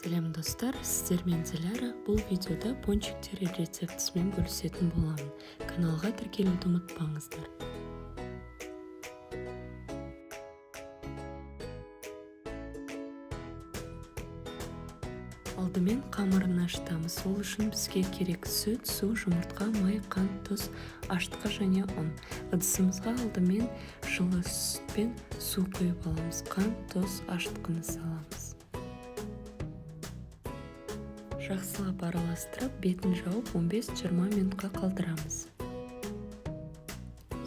Сәлем, достар! Сіздермен Диляра. Бұл видеода пончиктер рецептісімен бөлісетін боламын. Каналға тіркелуді ұмытпаңыздар. Алдымен қамырын ашытамыз. Ол үшін бізге керек: сүт, су, жұмыртқа, май, қант, тұз, ашытқы және ұн. Ыдысымызға алдымен жылы сүт пен су құйып аламыз. Қант, тұз, ашытқыны саламыз. Жақсылап араластырып, бетін жауып, 15-20 минутқа қалдырамыз.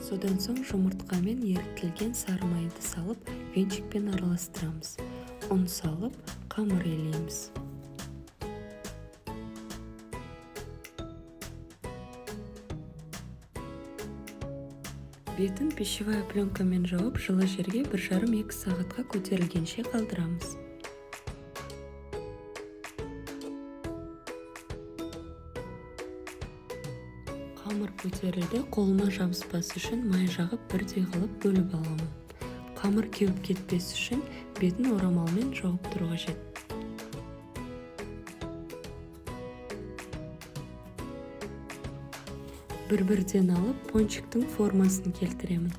Содан соң жұмыртқа мен ерітілген сары майды салып, венчикпен араластырамыз. Ұн салып, қамыр илейміз. Бетін пищевая пленкамен жауып, жылы жерге 1,5-2 сағатқа көтерілгенше қалдырамыз. Қамыр көтерілді. Қолыма жабыспас үшін май жағып, бірдей қылып бөліп аламын. Қамыр кеуіп кетпес үшін бетін орамалмен жауып тұру қажет. Бір-бірден алып, пончиктің формасын келтіремін.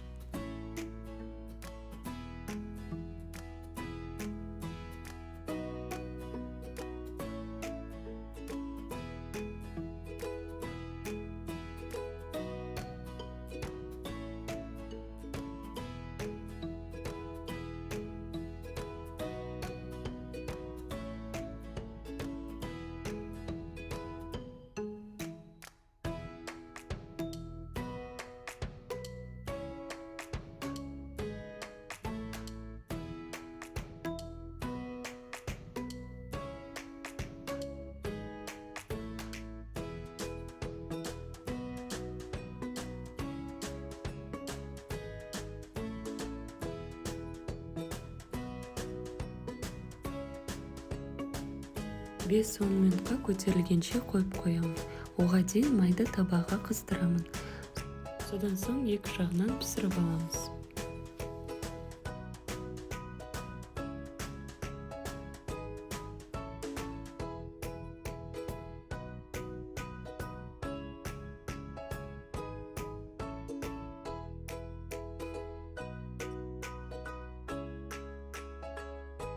5-10 минутқа көтерілгенше қойып қоямын. Оған дейін майды табаға қыздырамын. Содан соң екі жағынан пісіріп аламыз.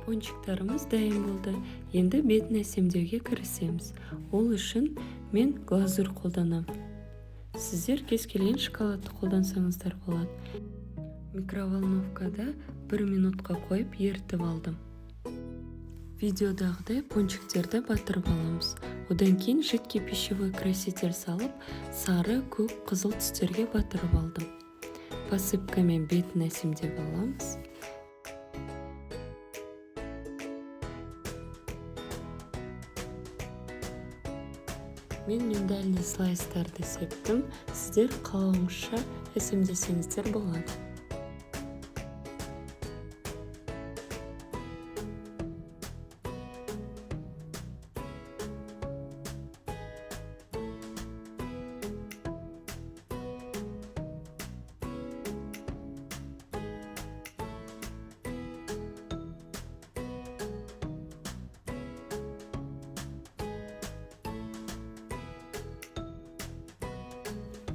Пончиктарымыз дайын болды. Енді бетін әсемдеуге кірісеміз. Ол үшін мен глазурь қолданамын. Сіздер кез келген шоколадты қолдансаңыздар болады. Микроволновкада 1 минутқа қойып, ерітіп алдым. Видеодағыдай пончиктерді батырып аламыз. Одан кейін жидкий пищевой краситель салып, сары, көк, қызыл түстерге батырып алдым. Посыпкамен бетін әсемдеп аламыз. Мен миндальный слайстарды септім. Сіздер қалауыңызша әсемдесеңіздер болады.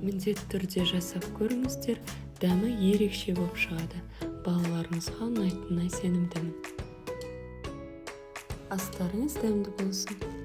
Міндетті түрде жасап көріңіздер. Дәмі ерекше болып шығады. Балаларыңызға ұнайтынына сенімдімін. Астарыңыз дәмді болсын!